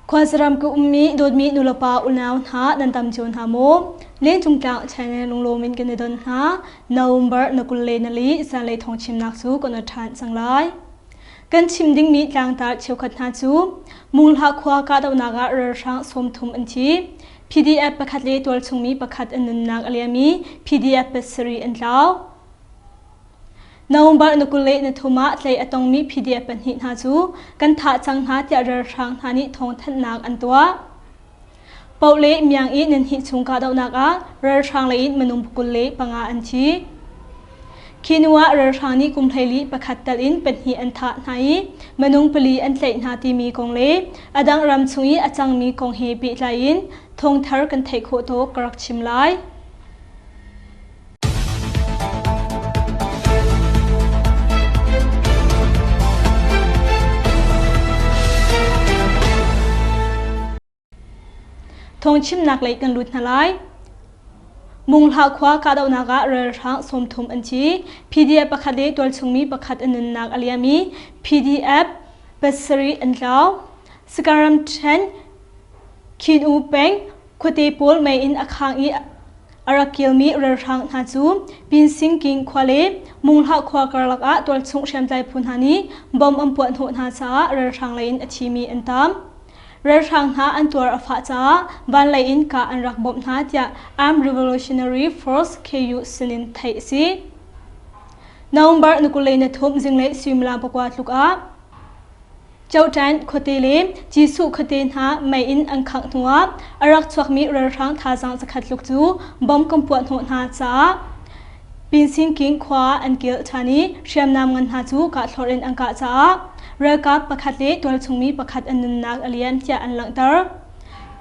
Khuasaram ka ummi dawtmi nulepa unau hna nan tam cio hna maw? Lengcung tlang channel lunglawm in kan i don hna. November na 24 zanlei thawngchimnak cu kan i ṭhan cang lai. Kan chim dingmi tlangtar cheukhat hna cu Munghla khua kahdohnak ah ralhrang 30 an thi. PDF pakhat le tualchungmi pakhat an nunnak a liam i PDF pasarih an tlau. November na 23 ah tlaih a tongmi PDF pahnih hna cu kan thah cang hna tiah ralhrang hna nih thawngthanhnak an tuah. Poh le Miang i nan hnih chung kahdohnak ah ralhrang lei in minung 25 an thi. Khi hnu ah ralhrang nih kum 14 pakhat tal in pahnih an thah hna i minung pali an tlaih hna timi kong le a dang ram chung i a cangmi kong he pehtlai in thawngthar kan theih khawh tawk ka rak chim lai. Thawngchimnak lei kan lut hna lai. Munghla khua kahdohnak ah ralhrang 30 an thi. PDF pakhat le tualchungmi pakhat an nunnak a liam i PDF pasarih an tlau. Sakaram ṭhen Khin U peng khuate pawl mei in a khang i a rak kilmi ralhrang hna cu Pinsingking khua le Munghlah khua karlak ah tualchung hriamtlai phu hna nih bomb an puah hnawh hna caah ralhrang lei in a thimi an tam. Ralhrang hna an tuar a fah caah vanlei in kah an rak bawmh hna tiah Armed Revolutionary Force KU sinin theih a si. November ni 23 zinglei suimilam pakua tluk ah Coṭan khuate le Jesuh khuate hna mei in an khangh hnuah a rak chuakmi ralhrang thazaang zakhat tluk cu bomb kan puah hnawh hna caah Pinsinking khua ah an kil ṭhan i hriamnam ngan hna cu kahthlorh in an kah caah ralkap pakhat le tualchungmi pakhat an nunnak a liam tiah an langhter.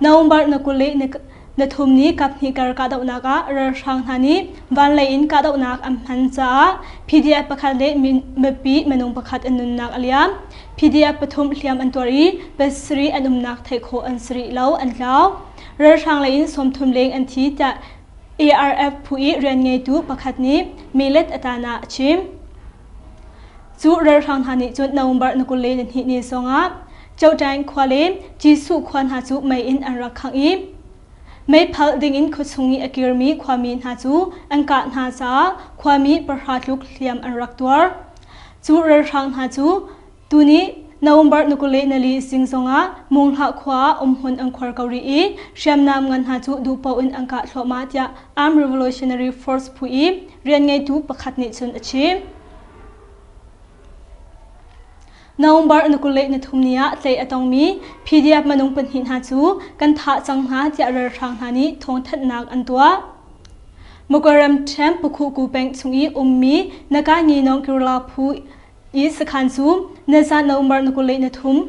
November na 20 le na thum nih kaphnih kar kahdohnak ah ralhrang hna nih vanlei in kahdohnak an hman caah PDF pakhat le mipi minung pakhat an nunnak a liam. PDF pathum hliam an tuar i pasarih an umnak theih khawh an si rih lo an tlau. Ralhrang lei in 30 leng an thi tiah ARF phu i rian ngeitu pakhat nih melet a tan ah a chim. Cu ralhrang hna nih cun November na 22 ni zongah Coṭaing khua le Jesuh khua hna cu mei in an rak khangh i meiphalh dingin khuachung i a kirmi khuami hna cu an kah hna caah khuami pahra tluk hliam an rak tuar. Cu ralhrang hna cu tuni November ni 24 zing zongah Munghlah khua ah umhmun an khuar ko rih i hriamnam ngan hna cu duhpaoh in an kah thluahmah tiah Armed Revolutionary Force phu i rian ngeitu pakhat nih cun a chim. November ni 23 ni ah tlaih a tongmi PDF minung pahnih hna cu kan thah cang hna tiah ralhrang hna nih thawngthanhnak an tuah. Mukaram ṭhen Pukhuku peng chung i ummi Nakangi Nongkirla phu i sakhan cu nizan November ni 23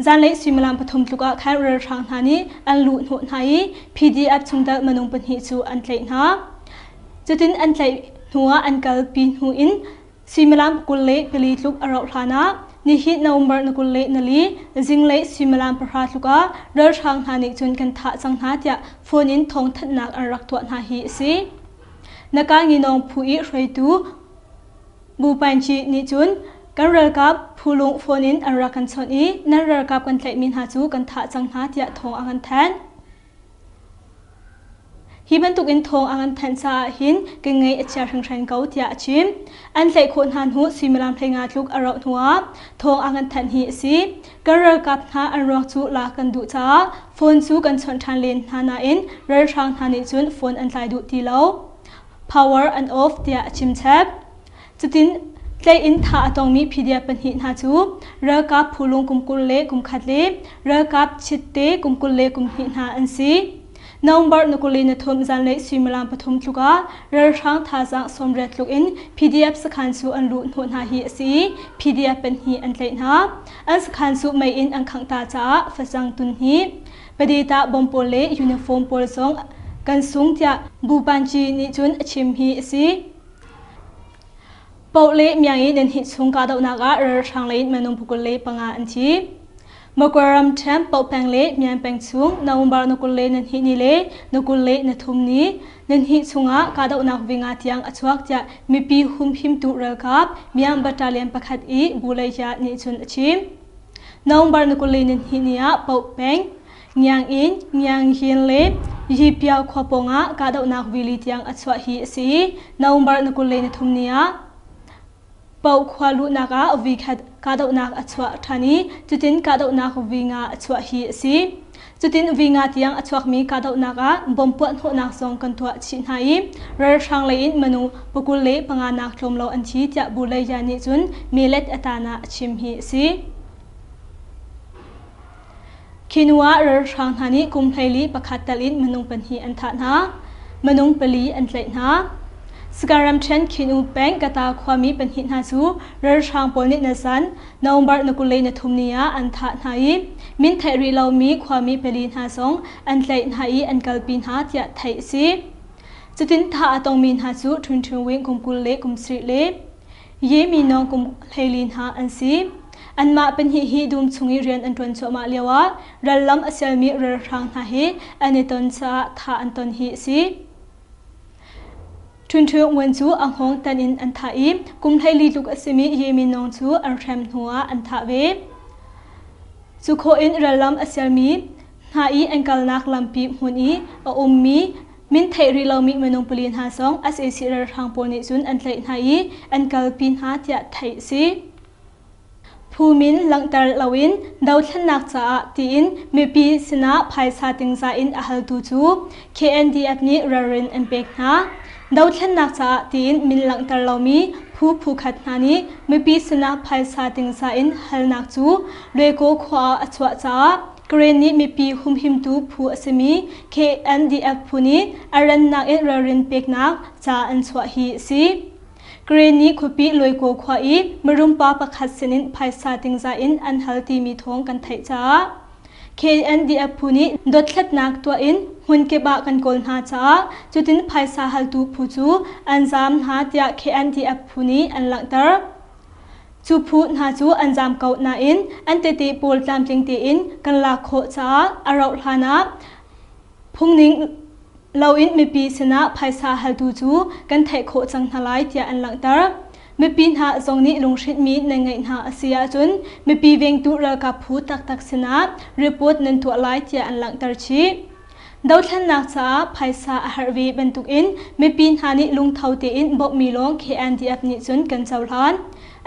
zanlei suimilam pathum tluk ah khan ralhrang hna nih an luh hnawh hna i PDF chungtel minung pahnih cu an tlaih hna. Cutin an tlaih hnuah an kalpi hnu in Suimilam 24 tluk a rauh hlanah nihin November ni 24 zinglei suimilam pahra tluk ah ralhrang hna nih cun kan thah cang hna tiah phone in thawngthanhnak an rak tuah hna hi a si. Nakanginawng phu i hruaitu Bu Paingci nih cun kan ralkap phulung phone in an rak kan chawnh i nan ralkap kan tlaihmi hna cu kan thah cang hna tiah thawng a kan thanh. Hi bantukin thawng a kan thanh caah hin ka ngaih a chia hringhran ko tiah a chim. An tlaih khawh hna hnu suimilam 15 tluk a rauh hnuah thawng a kan thanh hi a si. Kan ralkap hna an ruak cu lak kan duh caah phone cu kan chawnh ṭhan len hna nain ralhrang hna nih cun phone an tlai duh ti lo. Power an off tiah a chim chap. Cutin tlaih in thah a tongmi PDF pahnih hna cu ralkap phulung kum 21 le ralkap chitte kum 22 hna an si. November ni 23 zanlei suimilam pathum tluk ah ralhrang thazaang 80 tluk in PDF sakhan cu an luh hnawh hna hi a si i PDF pahnih an tlaih hna. An sakhan cu mei in an khangh ta caah facang tun hnih, padeta bom pawl le uniform pawl zong kan sung tiah Bu Panci nih cun a chim hi a si. Poh le Myangi nan hnih chung kahdohnak ah ralhrang lei in minung 25 an thi. Makwaram ṭhen Poh peng le Myan peng chung November na 22 ni le na 23 ni nan hnih chungah kahdohnak vinga tiang a chuak tiah mipi humhimtu ralkap Myan Battalion pakhat i Buleya nih cun a chim. November ni 22 ni ah Paoh peng, Ngiangin, Ngiangyin le Yipia khua pawngah kahdohnak vili tiang a chuah hi a si i November ni 23 ni ah Paoh khua luhnak ah vikhat kahdohnak a chuah ṭhan i cutin kahdohnak vi nga a chuah hi a si. Cutin vi nga tiang a chuakmi kahdohnak ah bom puahhnawhnak zong kan tuah chih hna i ralhrang lei in minung 25 nak tlawm lo an thi tiah Bu Lei Ya nih cun melet a tan ah a chim hi a si. Khi hnu ah ralhrang hna nih kum 21 tal in minung pahnih an thah hna. Minung pali an tlaih hna. Sagaing ramṭhen Khin-U peng Kata khuami pahnih hna cu ralhrang pawl nih nazan November ni 23 ni ah an thah hna i min theih rih lomi khuami pali hna zong an tlaih hna i an kalpi hna tiah theih a si. Cutin thah a tongmi hna cu Htun Htun Win kum 20 le kum 7 le Ye Mi Nawng kum 14 hna an si. Anmah pahnih hi dum chung i rian an ṭuan cuahmah lioah rallam a sialmi ralhrang hna he an i ton caah thah an ton hi a si. Htun Htun Ngun cu a hngawng tan in an thah i kum 14 tluk a simi Ye Mi Nawng cu an hrem hnuah an thah ve. Cu khawh in rallam a sialmi hna i an kalnak lampi hmun i a ummi Min theih rih lomi minung pali hna zong sac ralhrang pawl nih cun an tlaih hna i an kalpi hna tiah theih a si. Phu min langhter loin dothlennak caah tiin mipi sinah phaisa tingza in a haltu cu KNDF nih ralrin an pek hna. Dothlennak caah tiin min langhter lomi phu phukhat hna nih mipi sinah phaisa tingza in halnak cu Luaikaw khua ah a chuah caah Karen nih mipi humhimtu phu a simi KNDF phu nih a rannak in ralrin peknak ca an chuah hi a si. Karen nih khuapi Loikaw khua i mirum pa pakhat sinin phaisa tingza in an hal timi thawng kan theih caah KNDF phu nih dothlatnak tuah in hmunkip ah kan kawl hna caah cutin phaisa haltu phu cu an zaam hna tiah KNDF phu nih an langhter. Cu phu hna cu an zaam ko nain an tete pawl tlamtling tein kan lak khawh caah a rauh hlan ah phungning loin mipi sinah phaisa haltu cu kan theih khawh cang hna lai tiah an langhter. Mipi hna zong nih lunghrinhmi nan ngeih hna a si ahcun mipi vengtu ralkap phu taktak sinah report nan tuah lai tiah an langhter chih. Dothlennak caah phaisa a herh ve bantukin mipi hna nih lungtho tein bawmhmi lawng KNDF nih cun kan cohlan.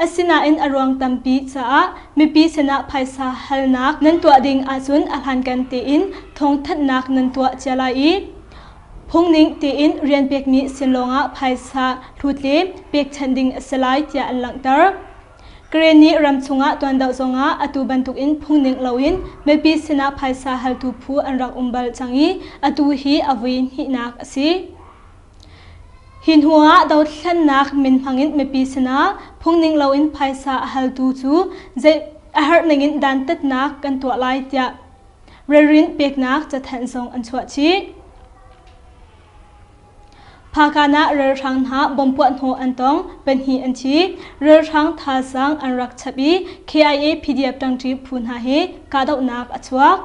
Asinain a ruang tampi caah mipi sinah phaisa halnak nan tuah ding ahcun a hlankan tein thawngthanhnak nan tuah cia lai i phungning tein rian pekmi sin lawngah phaisa hlut le pekchanh ding a si lai tiah an langhter. Karen nih ram chungah tuandoh zongah atu bantukin phungning loin mipi sinah phaisa haltu phu an rak um bal cang i atu hi a vui hnihnak a si. Hi hnuah dothlennak min hmangin mipi sinah phungning loin phaisa a haltu cu zei a herh ningin dantatnak kan tuah lai tiah ralrin peknak cathanh zong an chuah chih. Phakan ah ralhrang hna bomb puahhnawh an tong, pahnih an thi. Ralhrang thazaang an rak chap i KIA PDF ṭangṭi phu hna he kahdohnak a chuak.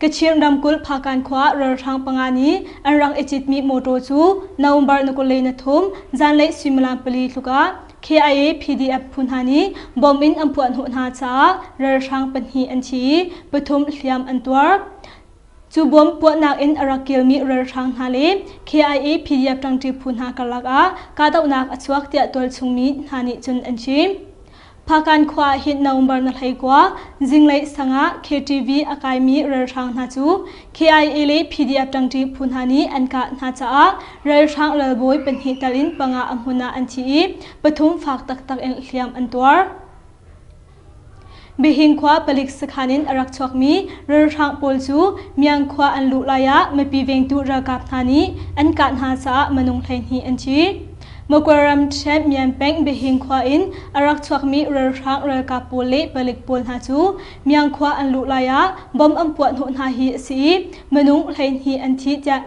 Kachin ramkulh Phakan khua ralhrang panga nih an rak i citmi mawṭaw cu November ni 23 zanlei suimilam pali tluk ah KIA PDF phu hna nih bomb in an puahhnawh hna caah ralhrang pahnih an thi i pathum hliam an tuar. Cu bom puahnak in a rak kilmi ralhrang hna le KIA PDF ṭangṭi phu hna karlak ah kahdohnak a chuak tiah tualchungmi hna nih cun an chim. Phakan khua ah hin November na 19 zinglei sang ah KTV a kaimi ralhrang hna cu KIA le PDF ṭangṭi phu hna nih an kah hna caah ralhrang ralbawi pahnih tal in panga a hmun ah an thi i pathum fak taktak in hliam an tuar. Bihing khua palik sakhan in a rak chuakmi ralhrang pawl cu Miang khua an luh lai ah mipi vengtu ralkap hna nih an kah hna caah minung 12 an thi. Mokwa ramṭhen Mian peng Bihing khua in a rak chuakmi ralhrang ralkap pawl le palik pawl hna cu Miang khua an luh lai ah bomb an puah hnawh hna hi a si i minung 12 an thi tiah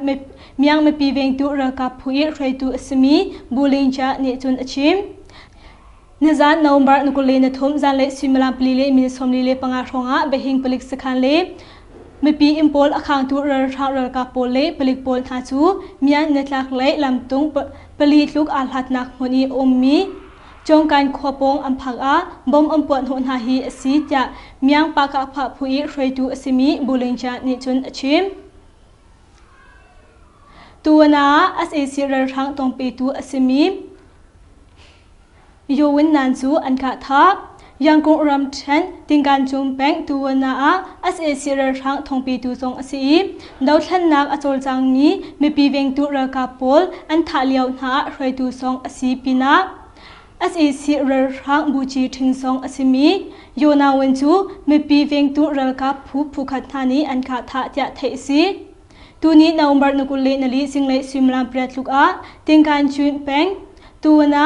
Miang mipi vengtu ralkap phu i hruaitu a simi Bu Ling Jia nih cun a chim. Nizaan November ni 23 zanlei suimilam pali le minute 45 hrawngah Behing palik sakhan le mipi inn pawl a khangtu ralhrang ralkap pawl le palik pawl hna cu Mian nitlak lei lamtung pali tluk aa hlatnak hmun i a ummi Cawngkan khua pawng an phak ah bomb an puah hnawh hna hi a si tiah Miang Pakahphah phu i hruaitu a simi Bu Ling Jia nih cun a chim. Tuan ah sac ralhrang tawngpetu a simi Yowin Nan cu an kah thah. Yangon ramṭhen Tingancung peng Tuwana ah sac ralhrang thongpitu zong a si i dothlennak a cawlcangmi mipi vengtu ralkap pawl an thah lio hna ah hruaitu zong a si pinah sac ralhrang buci ṭhing zong a simi Yonawin cu mipi vengtu ralkap phu phukhat hna nih an kah thah tiah theih a si. Tuni November ni 24 zinglei suimilam pariat tluk ah Tingancun peng Tuwana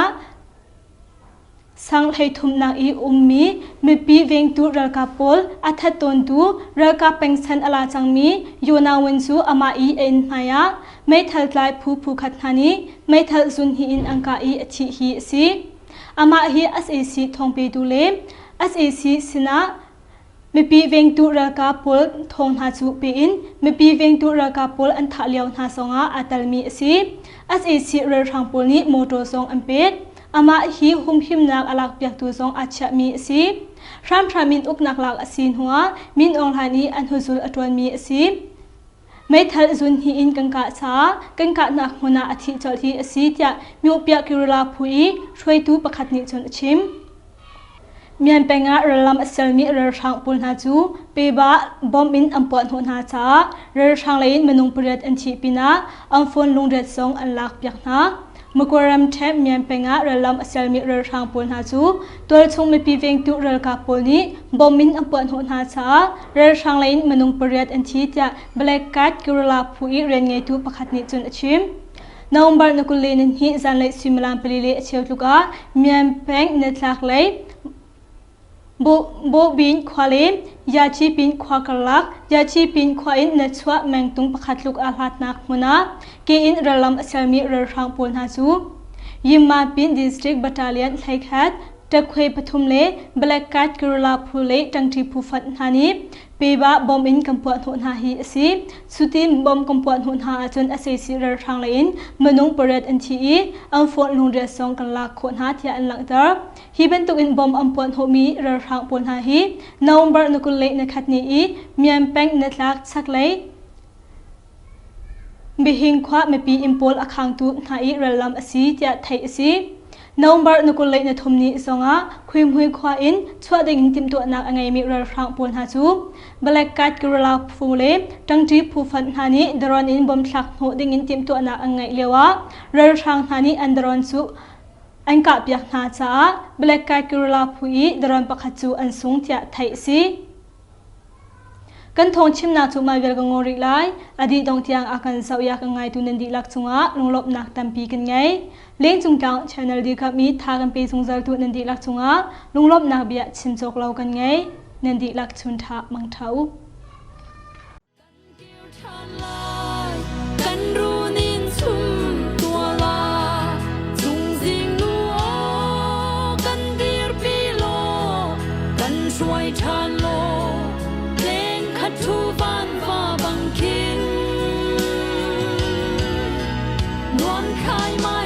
Sang hleithumnak i ummi mipi vengtu ralkap pawl a that tawntu ralkap pengchan a la cangmi Yona Win cu amah i a inn hmai ah meithal tlai phu phukhat hna nih meithal zunhnih in an kah i a thih hi a si. Amah hi sac thawngpetu le sac sinah Mipi vengtu ralkap pawl thawng hna cu pe in mipi vengtu ralkap pawl an thah lio hna zongah aa telmi a si. Sac ralhrang pawl nih motor zong an pek. Amah hi humhimnak a lakpiaktu zong aa chiahmi a si. Hramhram in uknak lak a si hnuah Min Aung Hlaing nih a hnuzul a ṭuanmi a si. Meithal zunhnih in kan kah caah kan kahnak hmun ah a thih colh hi a si tiah Myuhpiah Guerrilla phu i hruaitu pakhat nih cun a chim. Myan peng ah rallam a sialmi ralhrang pawl hna cu peba bomb in an puahhnawh hna caah ralhrang lei in minung pariat an thih pinah an phone lungriat zong an lakpiak hna. Makua ramṭhen Myan peng ah rallam a sialmi ralhrang pawl hna cu tualchung mipi vengtu ralkap pawl nih bomb in an puahhnawh hna caah ralhrang lei in minung pariat an thi tiah Black Cat Guerrilla phu i rianngeitu pakhat nih cun a chim. November ni 22 zanlei suimilam pali le a cheu tluk ah Myan peng nitlak lei Bawhbin khua le Yachipin khua karlak Yachipin khua in nachuah mengtung pakhat tluk aa hlatnak hmun ah ke in rallam a sermi ralhrang pawl hna cu Yinmapin District Battalion 11 Ṭakkhuai pathum le Black Cat Guerrilla phu le ṭangṭi phu fonh hna nih Peba bomb in kan puahhnawh hna hi a si. Cutin bomb kan puahhnawh hna ahcun a saisih ralhrang lei in minung pariat an thi i an phone lungriat zong kan lak khawh hna tiah an langhter. Hi bantukin bomb an puahhnawhmi ralhrang pawl hna hi November ni 21 ni i Myan peng nitlak chaklei Bihing khua mipi inn pawl a khangtu hna i rallam a si tiah theih a si. November ni 23 ni zongah Khuihmui khua in chuah dingin timhtuahnak a ngeimi ralhrang pawl hna cu Black Cat Guerrilla phu le ṭangṭi phu fonh hna nih drone in bomb thlak hnawh dingin timhtuahnak an ngeih lioah ralhrang hna nih an drone cu an kahpiak hna caah Black Cat Guerrilla phu i drone pakhat cu an sung tiah theih a si. Kan thawng chimnak cu mah vial ka ngol rih lai. A dih dongh tiang a kan zoh i a kan ngaitu nan dihlak cungah lunglawmhnak tampi kan ngei. Lengcung Tlang channel dirkamh i tha kan pe zungzaltu nan dihlak cungah lunglawmhnak bia chim cawk lo kan ngei. Nan dihlak chun ṭha mang ṭha u. Kan runin chum tuala chungzing nu aw kan dirpi law kan hruai ṭhan law leng khat thu van va bang khin nuam khai mai.